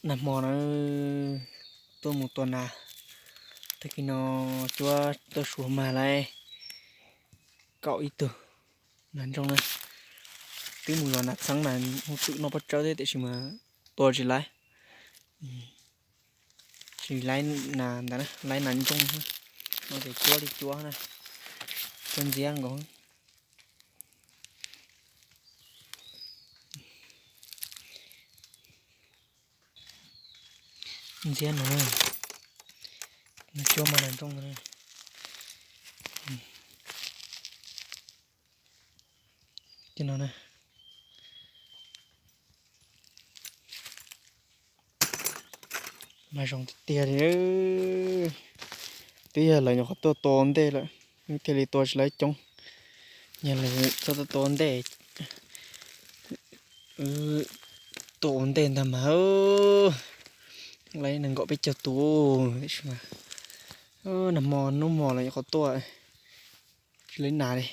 Nag hmo na, tuaj mus tua nas, tag kis no cuab tuaj suav mag lawm kaum ib tug nas ntsooj na. Twb mus zov nas txheeb mas mus twm noj pob tsawb thiab tiam sis mas tua tsis laib, tsis laib nas ntawd, laib nas ntsooj no ces cuab li cuab na, cuab ntxiab nkaus. Ntxiab no, no cuab mas nas ntsooj no. Ces no na, mas zoo tiag tiag li. Twb yog lawv nyuam qhuav tuaj tua ua ntej lawm, thiaj li tua tsis laib coob. Yog lawv txhob tuaj tua ua ntej, tua ua ntej ntag mas laib nees nkaum peb caug tus, tiam sis mas nag hmo hnub hmo lawv nyuam qhuav tuaj tsis laib nas li.